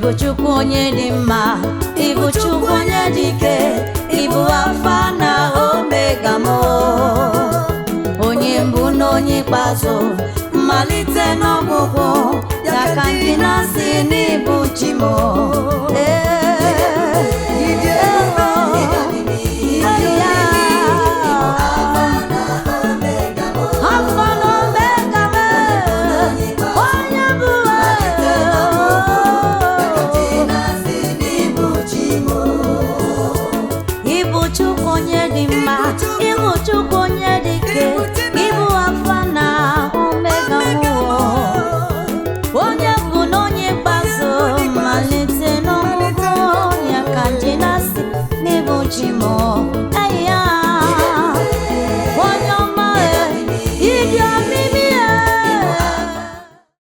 Ịbụ Chukwu onye dị mma, ịbụ Chukwu onye dị ike, ịbụ Alfa na Omega m, onye mbụ na onye ikpeazụ, mmalite n'ọgwụgwụ ya ka ndị na-asị n'ịbụ chi m.